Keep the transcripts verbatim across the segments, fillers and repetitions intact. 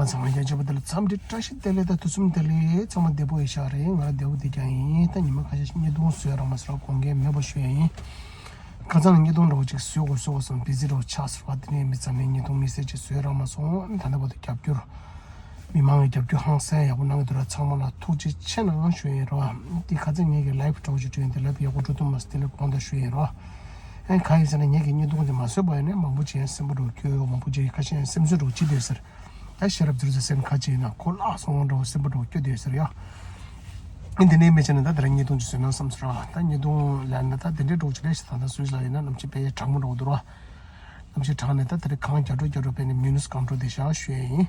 ཚང་མ་ཡ་ཇོ་བ་དེ་ལ་འཚམས་འདྲི་བཀྲ་ཤིས་བདེ་ལེགས་དང་དུས་གསུམ་བདེ་ལེགས། ཚང་མ་བདེ་པོ་ཡིན་ཤག་རེད། ང་བདེ་པོ་བསྡད་ཀྱང་ཡིན། ད་ཉི་མ་ཁ་ཤས་ཤིག་བརྙན་ཐུང་བཟོས་རག་མ་སོང་ར། དགོངས་འགལ་མེད་པ་ཞུ་ཡ་ཡིན། ཁ་སང་ལ་བརྙན་ཐུང་འདྲ་བོ་ཅིག་བཟོས་དགོས་བཟོས་དགོས་བསམ་བི་ཟི་འདྲ་བོ་ཆགས་སོང་བ། དེ་ནས་མི་ཚང་མས་བརྙན་ཐུང་དམིགས་བསལ་ཅིག་བཟོས་རག་མ་སོང་། ད་ལྟ་བར་དུ་རྒྱབ་སྐྱོར་མི་མང་གི་རྒྱབ་སྐྱོར་ཧང་སང་ཡག་པོ་གནང་གི་འདུག་ར། ཚང་མ་ལ་ཐུགས་རྗེ་ཆེ་གནང་ཞུ་ཡ་ཡིན་ར། འདི་ཁ་སང་ངེད་ཀྱི་ལའེབ་འདྲ་བོ་ཅིག་བསྐྲུན་ཡིན། དེ་ལའེབ་ཡག་པོ་འགྲོ་ཐུབ་མ་སོང་། དེ་ལ་དགོངས་དག་ཞུ་ཡ་ཡིན་ར། ཨ་ནི་གང་ཡིན་ཟེར་ན་ངེད་ཀྱིས་བརྙན་ཐུང་འདི་མ་བཟོས་པ་ཡིན་ན་མང་པོ་ཅིག་ཡང་སེམས་པ་འདྲ་བོ་སྐྱོ། མང་པོ་ཅིག་ཁ་ཤས་ཡང་སེམས་གསོ་འདྲ་བོ་བྱེད་བསྡད་ཟེར། ད་ཤེས་རབ་ཚུལ་ཟེར་སེམས་ཁ་ཅིག་ཡིན་ན་གོ་ལག་སོང་འདྲ་བོ་སེམས་པ་འདྲ་བོ་སྐྱོ་བསྡད་ཟེར་ཡ། ཨ་ནི་དེ་ནས་མི་བྱས་ན་ད་དེ་རིང་བརྙན་ཐུང་ཅིག་བཟོས་ན་བསམ་སོང་ར། ད་བརྙན་ཐུང་ལབ་ན་ད་དེ་འདྲའི་འདྲ་བོ་ཅིག་རེད་ཤག་ད་ལྟ་སུས་ལབ་ཡིན་ན་ནམ་ཞིག་དཔེ་དྲང་མོ་འདྲ་བོ་འདུག་ར། ནམ་ཞིག་དྲང་ནས་ད་དེ་རིང་གང་རྒྱ་སྒྲོག་རྒྱ་སྒྲོག་དཔེ་ནས་མི་ནུས་གང་འགྲོ་བསྡད་ཤག་ཞུ་ཡ་ཡིན།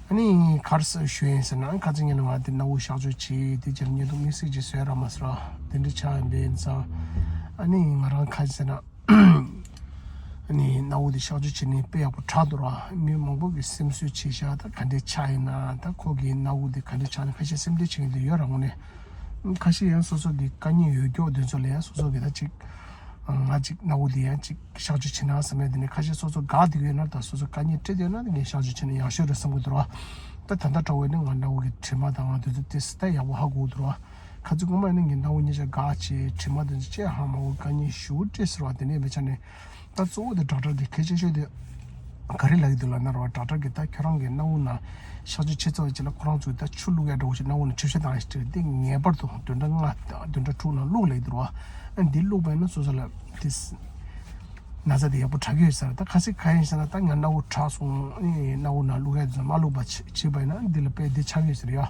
ཨ་ནི་ག་རེ་ཟེར་ཞུ་ཡིན་ཟེར་ན། ཁ་སང་ཉིན་ང་དེ་སྣ་བུག་གཤག་བཅོས་བྱས། དེ་རྗེས་ལ་བརྙན་ཐུང་དམིགས་བསལ་ཅིག་བཟོས་རག་མ་སོང་ར། དེ་འདྲ་ཆགས་ཡིན་པས་ཙང་། ཨ་ནི་ང་རང་ཁ་ཅིག་ཟེར་ན། ཨ་ནི་སྣ་བུག་དེ་གཤག་བཅོས་བྱས་ནས་དཔེ་ཡག་པོ་དྲག་འདུག་ར། མི་མང་པོ་གིས་སེམས་གསོ་བྱས་ཤག་ད་ག་འདྲས་ཆགས་ཡིན་ན། ད་ཁོ་གི་སྣ་བུག་དེ་ག་འདྲས་ཆགས་ན་ཁ་ཤས་སེམས་ཁྲལ་བྱེད་མཁན་དེ་ཡོད་ར། དངོས་གནས། ཁ་ཤས་ཡང་སོ་སོ་གི་དཀའ་ངལ་ཡོད་མཁན་དེ་ཚོ་ལ་ཡང་སོ་སོ་གི་ད་ཅིག་ང་ཅིག་སྣ་བུག་འདི་ཡང་ཅིག་གཤག་བཅོས་བྱེད་ན་བསམ་ཡ། དེ་ནས་ཁ་ཤས་སོ་སོ་དགའ་བསྡད་ཡོད་ན། ད་སོ་སོ་དཀའ་ངལ་འཕྲད་ཡོད་ན། ངས་གཤག་བཅོས་བྱས་ན་ཡག་ཤོས་རེད་བསམ་གྱི་འདུག་ར། ད་ད་ལྟ་འདྲ་བོ་ནི་ང་སྣ་བུག་གི་དྲི་མ་དང་དེ་ཚོ་ཏོག་ཙམ་ད་ཡག་པོ་ཧ་གོ་གི་འདུག་ར། ཁ་ཅིག་སྔོན་མ་ཡིན་ན་ངས་སྣ་བུག་གཉིས་ཆ་འགག་བྱས། དྲི་མ་དེ་ཚོ་ཅི་ཧ་མ་གོ། དཀའ་ངལ་ཞེ་པོ་འཕྲད་ཟེར་བ། དེ་ནས་མི་ཆ་ནས་ད་གཙོ་བོ་དེ་ཌོག་ཊར་གི་གལ་ཆེ་ཤོས་དེ་ག་རེ་ལབ་ཀྱི་འདུག་ལབ་ན་ར། ཌོག་ཊར་གི་ད་ཁྱོད་རང་གི་སྣ་བུག་ནང་གཤག་བཅོས་བྱེད་ཚར་བའི་རྗེས་ལ་ཁོ་རང་ཚོས་ད་ཆུ་བླུག་ཡ་འདྲ་བོ་ཞིག་སྣ་བུག་ནང་ཆུ་བཤལ་བཏང་ཡ་ཞིག་སྤྲད། འདི་ངེས་པར་དུ་བདུན་ཕྲག་ལྔ་བདུན་ཕྲག་དྲུག་ནང་བླུག་ལབ་ཀྱི་འདུག་ར། ཨ་འདི་བླུགས་པ་ཡིན་ན་སོ་སོ་ལ་དེ་ན་ཚ་དེ་ཡག་པོ་དྲག་གི་ཡོད་ཟེར། ད་ཁ་སང་ག་ཡིན་ཟེར་ན། ད་ང་སྣ་བུག་དྲག་སོང་། ཨ་ནི་སྣ་བུག་ནང་བླུག་ཡ་དེ་ཚོ་མ་བླུགས་པ་བྱས་བྱས་པ་ཡིན་ན་འདི་ལ་དཔེ་འདི་ཆགས་ཀྱི་ཡོད་ཟེར་ཡ།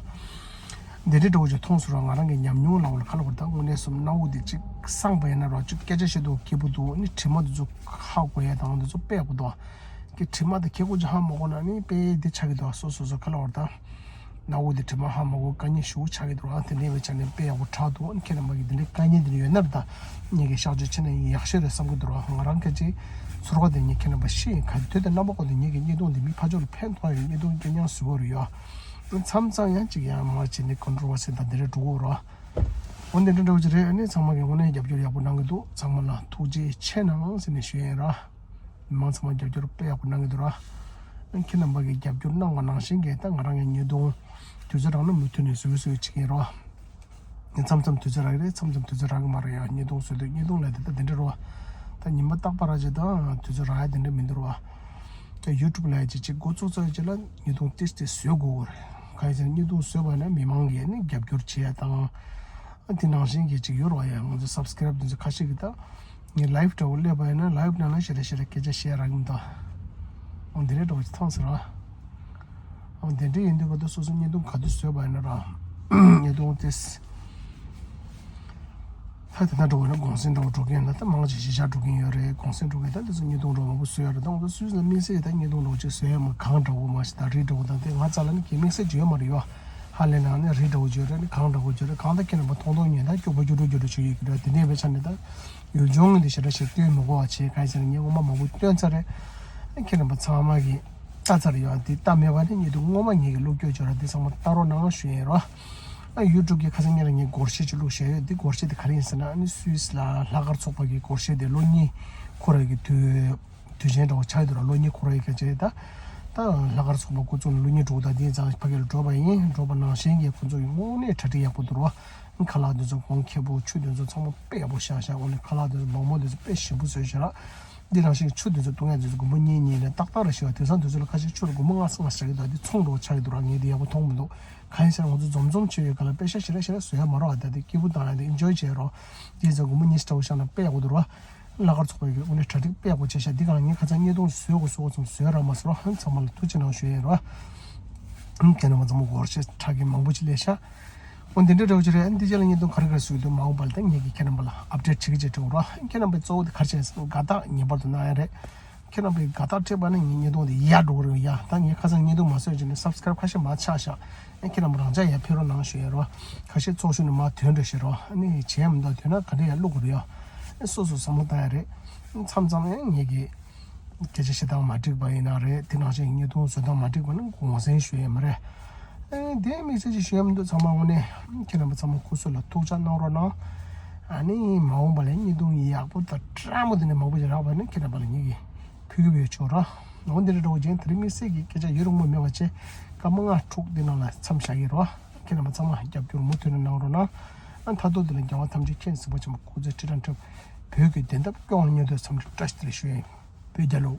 འདི་འདྲའི་འདྲ་བོ་ཅིག་མཐོང་སོང་ར། ང་རང་གི་ཉམས་མྱོང་ལ་འོ་ལ་ཁ་ལོ་བར། ད་དངོས་གནས་སོ་སོ་སྣ་བུག་འདི་ཅིག་སངས་པ་ཡིན་ན་ར། ཅིག་སྐད་ཆ་བཤད་དུས་སྐྱིད་པོ་འདུག་ཨ་ནི་དྲི་མ་འདི་ཚོ་ཧ་གོ་ཡ་དང་འདི་ཚོ་དཔེ་ཡག་པོ་འདུག་ཀྱི་དྲི་མ་དང་ཁྱད་ཁོ་ཅིག་ཧ་མ་གོ་ན་ནི་དཔེ་འདི་ཆགས་ཀྱི་འདུག་སོ་སོ་ཁ་ལོ་བར། ད་སྣ་བུག་འདི་དྲི་མ་ཧ་མ་གོ། དཀའ་ངལ་ཞེ་པོ་ཆགས་ཀྱི་འདུག་ར། དེ་འདྲའི་བའི་ཆ་ནས་དཔེ་ཡག་པོ་དྲག་འདུག་ཨ་ནི་ཁྱེད་རྣམ་པ་གི་འདི་འདྲའི་དཀའ་ངལ་འདི་འདྲ་ཡོད་ན་ར། ད་ངེད་ཀྱི་གཤག་བཅོས་བྱས་ན་ཡག་ཤོས་རེད་བསམ་གྱི་འདུག་ར། ང་རང་སྐད་ཆ་ཚོར་བ་དེ་ངས་ཁྱེད་རྣམ་པ་ཤེས་ཡིན། ག་དུས་དང་རྣམ་པ་ཀུན་ཏུ་ངེད་ཀྱི་བརྙན་ཐུང་འདི་མི་ཕར་ཕྱོགས་ལ་ཕན་ཐོགས་ཡོད། བརྙན་ཐུང་སྐྱོན་ཉང་བཟོ་གི་རེད་ཡ། མཚམས་མཚམས་ཡང་ཅིག་ཡང་མ་བྱས་ནས་ཀོན་ཊོ་ཝར་སི་དང་འདི་འདྲ་འགྲོ་གི་ར། འོ་འདི་འདྲ་འདྲ་བོ་ཅིག་རེད། ཨ་ནི་ཚང་མ་གིས་དངོས་གནས་རྒྱབ་སྐྱོར་ཡག་པོ་གནང་གི་འདུག་ཚང་མ་ལ་ཐུགས་རྗེ་ཆེ་གནང་ཟེར་ནས་ཞུ་ཡ་ཡིན་ར། མི་མང་ཚང་མ་རྒྱབ་སྐྱོར་དཔེ་ཡག་པོ་གནང་གི་འདུག་ར། ཨ་ནི་ཁྱེད་རྣམ་པ་གིས་རྒྱབ་སྐྱོར་གནང་བ་ནང་བཞིན་གྱིས་ད་ང་རང་གི་བརྙན་ཐུང་དུས་ཚོད་རག་ན་མུ་མཐུད་ནས་བཟོ་གི་བཟོ་གི་བྱེད་ཀྱི་ཡིན་ར། མཚམས་མཚམས་དུས་ཚོད་རག་གི་རེད། མཚམས་མཚམས་དུས་ཚོད་རག་གི་མ་རེད་ཡ། བརྙན་ཐུང་བཟོ་དུས་བརྙན་ཐུང་ལབ་དེ་ད་འདི་འདྲ་རེད་བ། ད་ཉི་མ་རྟག་པར་ར་ཅིག་ད་དུས་ཚོད་རག་ཡ་དེ་འདྲ་མི་འདུག་ར་བ། ད་ཡུ་ཊུབ་ལབ་ཡ་ཅིག་ཅིག་འགོ་བཙུགས་ཚར་རྗེས་ལ་བརྙན་ཐུང་ཏིས་ཏིས་བཟོ་དགོས་རེད། གང་ཡིན་ཟེར་ན་བརྙན་ཐུང་བཟོས་པ་ན་མི་མང་གིས་ནི་རྒྱབ་སྐྱོར་བྱེད་ཡ་དང་། ཨ་དེ་ནང་བཞིན་གྱི་ཅིག་ཡོད་རེད་བ་ཡ། ང་ཚོ་སབ་སི་ཀེ་རབ་དེ་ཚོ་ཁ་ཤས་ཀྱིས་ད་ངས་ལའེབ་འདྲ་བོ་སླེབས་པ་ཡིན་ན་ལའེབ་ནང་ལ་ཞེ་དྲག་ཞེ་དྲག་སྐད་ཆ་བཤད་རག་གི་མི་འདུག་འོ་འདི་འདྲའི་འདྲ་བོ་ཅིག་མཐོང་སོང་ར། འོ་དེ་འདྲ་ཡིན་དུས་བར་དུ་སོ་སོ་བརྙན་ཐུང་ག་དུས་བཟོས་པ་ཡིན་ན་ར། བརྙན་ཐུང་དེ་ད་དེ་འདྲ་འགྲོ་བ་ན་གུང་སེང་འདྲ་བོ་འགྲོ་གི་ཡིན་ན། ད་མང་ཆེ་གཞིས་ཆགས་འགྲོ་གི་ཡོད་རེད། གུང་སེང་འགྲོ་གི་ད་དེ་ཚོ་བརྙན་ཐུང་འདྲ་བོ་མང་པོ་བཟོས་ཡོད་རེད། ད་ང་ཚོ་སུད་སི་ལ་དམིགས་བསལ་ད་བརྙན་ཐུང་འདྲ་བོ་ཅིག་བཟོས་ཡོད་མ། གངས་འདྲ་བོ་མ་ཞིག་དང་རི་འདྲ་བོ་དང་དེ་ང་རྩ་ལ་ནི་གི་དམིགས་བསལ་ཅིག་ཡོད་མ་རེད་ཡོ། ཧ་ལས་ནའང་ནི་རི་འདྲ་བོ་ཅིག་ཡོད་རེད། ནི་གངས་འདྲ་བོ་ཅིག་ཡོད་རེད། གང་ལྟར་ཁྱེད་རྣམ་པ་མཐོང་མཐོང་ཉན་ད་སྐྱོ་པོ་སྐྱོ་སྒྲོ་སྐྱོ་སྒྲོ་ཞིག་ཡོད་ཀྱི་རེད། དེ་འདྲའི་བའི་ཆ་ནས་ད་ཡུལ་ལྗོངས་ངོས་འདི་ཞེ་དྲག་ཞིག་སྟོན་མི་དགོས་པ་བྱས། གང་ཡིན་ཟེར་ན་ངས་ངོ་མ་མང་པོ་སྟོན་ཚར་རེད། ཁྱེད་རྣམ་པ་ཚང་མ་གིས་ལྟ་ཚར་ཡོད། འདི་ལྟ་མེད་པ་ནི་ཉིད་དུ་སྔོན་མ་ངེད་ཀྱི་བླུགས་སྐྱོ་བྱོས་ར། འདི་ཚང་མ་ལྟ་རོགས་གནང་ཞུ་ཡིན་རོ། ཨ་ཡུ་ཊུབ་ཀྱི་ཁ་སང་ཉིན་ལ་ངས་སྒོར་གཞས་ཅིག་བླུགས་བཞག་ཡོད། འདི་སྒོར་གཞས་དེ་ག་རེ་ཡིན་ཟེར་ན་ཨ་ནི་སུད་སི་ལ་ལྷག་དཀར་ཚོགས་པ་གི་སྒོར་གཞས་དེ་ལོ་གཉིས་འཁོར་ཡ་གི་དུས་དུས་ཆེན་འདྲ་བོ་ཆགས་ཡོད་འདུག་ར། ལོ་གཉིས་འཁོར་བའི་སྐད་ཆ་རེད་ད། ད་ལྷག་དཀར་ཚོགས་པ་འགོ་བཙུགས་ནས་ལོ་གཉིས་འགྲོ་གི་ད། དེ་ཙང་ཕ་གི་ལ་འགྲོ་བ་ཡིན། འགྲོ་བ་ནང་བཞིན་གྱི་ཁོ་ཚོ་ཡི་དངོས་གནས་གྲ་སྒྲིག་ཡག་པོ་འདུག་ར། ཁ་ལག་དེ་ཚོ་གོང་ཁེ་པོ། ཆུ་དེ་ཚོ་ཚང་མ་དཔེ་ཡག་པོ་བཞག་བཞག་འོ་ནི་ཁ་ལག་དེ་ཚོ་མོག་མོག་དེ་ཚོ་དཔེ་ཞིམ་པོ་བཟོས་བཞག་ར། འདི་ནང་བཞིན་ཆུ་དེ་ཚོ་བཏུང་ཡ་དེ་ཚོ་དགོང་མོ་གཉིས་གཉིས་ནས་ཏག་ཏག་ར་བཞག་པ། དེང་སང་དེ་ཚོ་ལ་ཁ་ཤས་ཆུ་ལ་སྒོར་མོ་ལྔ་ཙམ་ལྔ་ཙམ་རྒྱག་གི་འདུག་འདི་ཚོང་འདྲ་བོ་ཆགས་ཀྱི་འདུག་ར། ངས་འདི་ཡག་པོ་མཐོང་མི་འདུག་གང་ཡིན་ཟེར་ན་ང་ཚོ་འཛོམས་འཛོམས་བྱེད་ཡོད་ག་ལ་པེ་ཤ་ཞེ་དྲག་ཞེ་དྲག་བཟོ་ཡ་མ་རེད་བ། ད་དེ་སྐྱིད་པོ་བཏང་ཡ་དེ་ཨེན་ཇོའི་བྱེད་རོགས། དེ་ཚོ་སྒོར་མོ་ཉི་ཤུ་འདྲ་བོ་བཞག་ན་དཔེ་ཡག་པོ་འདུག་ར། ལྷག་དཀར་ཚོགས་པའི་གི་དངོས་གནས་གྲ་སྒྲིག་དཔེ་ཡག་པོ་བྱས་ཤག་འདི་ག་ལ་ངས་ཁ་སང་བརྙན་ཐུང་བཟོས་དགོས་བཟོ་དགོས་ཙམ་བཟོས་རག་མ་སོང་ར། ཚང་མ་ལ་ཐུགས་རྗེ་གནང་ཞུ་ཡ་ཡིན་ར། ཁྱེད་རྣམ་པ་ཚང་མ་སྒོར་གཞས་ཁྲག་གི་མང་པོ་ཅིག་སླེབས་ཤག་འོ་འདི་འདྲ་འདྲ་བོ་ཅིག་རེད། ཨ་ནི་འདི་རྗེས་ལ་བརྙན་ཐུང་ག་རེ་ག་རེ་བཟོ་གི་འདུག་མ་འོངས་པ་ལ་ད་ངེད་ཀྱིས་ཁྱེད་རྣམ་པ་ལ་ཨབ་ཌེཊ་བྱེད་ཀྱི་བྱེད་འགྲོ་ར། ཁྱེད་རྣམ་པའི་གཙོ་བོ་དེ་ག་རེ་བྱས་ཟེར་ན་དགའ་རྟགས་ངེས་པར་དུ་གནང་ཡ་རེད། ཁྱེད་རྣམ་པའི་དགའ་རྟགས་སྤྲད་པ་ན་ངའི་བརྙན་ཐུང་དེ་ཡར་འགྲོ་གི་རེད་ཡ། ད་ངས་ཁ་སང་བརྙན་ཐུང་མ་བཟོས་བྱས་ནས་སབ་སི་ཀེ་རབ་ཁ་ཤས་མར་ཆག་ཤག་ཨ་ཁྱེད་རྣམ་པ་རང་ཅག་ཡར་ཕེབས་རོགས་གནང་ཞུ་ཡ་རོ། ཁ་ཤས་ཚོགས་ཞུགས་ནས་མར་ཐོན་འགྲོ་ཞེས་རོ། ཨ་ནི་བྱས་མི་འདུག་ཐོན་ན་ག་འདྲ་ཡར་བླུག་དགོས་རེད་ཡ། ཨ་བསམ་བློ་བཏང་ཡ་རེད། མཚམས་མཚམས་ཡང་ངེད་ཀྱི་སྐད་ཆ་བཤད་སྟངས་མ་འགྲིག་པ་ཡིན་ན་རེད། དེ་ནང་བཞིན་བརྙན་ཐུང་བཟོ་སྟངས་མ་འགྲིག་པ་ན་དགོངས་སེལ་ཞུ་ཡས་མ་རེད། ཨེ་དེ་དམིགས་བསལ་ཅིག་ཞུ་ཡས་མི་འདུག་ཚང་མ་དངོས་གནས་ཁྱེད་རྣམ་པ་ཚང་མ་སྐུ་གཟུགས་ལ་ཐུགས་ཅག་གནང་རོགས་གནང་། ཨ་ནི་མ་འོངས་པ་ལ་བརྙན་ཐུང་ཡག་པོ་དང་སྤྲང་པོ་དེ་འདྲ་མང་པོ་ཞིག་རག་པ་ན་ཁྱེད་རྣམ་པ་ལ་ངེད་ཀྱིས་ཕུལ་གྱི་ཡོད་ཆོག་ར། འོ་འདི་འདྲ་འདྲ་བོ་ཅན་དེ་རིང་དམིགས་བསལ་གྱི་སྐད་ཆ་ཡོད་རུང་མོ་མེད་པ་བྱས། སྐར་མ་ལྔ་དྲུག་འདི་ནང་ལ་མཚམས་བཞག་གི་རེད་བ། ཁྱེད་རྣམ་པ་ཚང་མ་རྒྱབ་སྐྱོར་མུ་མཐུད་ནས་གནང་རོགས་གནང་། ཨ་མཐའ་ཐོག་འདི་ལ་རྒྱལ་བ་ཐམས་ཅད་མཁྱེན་གཟིགས་པ་ཆེན་པོ་སྐུ་ཚེ་ཁྲི་ཕྲག་འཕྲང་བོད་ཀྱི་བདེན་མཐའ་སྐྱོང་བར་སྙིང་ཐག་འཚམས་འདྲི་བཀྲ་ཤིས་བདེ་ལེགས་ཞུ་ཡ་ཡིན། བོད་རྒྱལ་ལོ།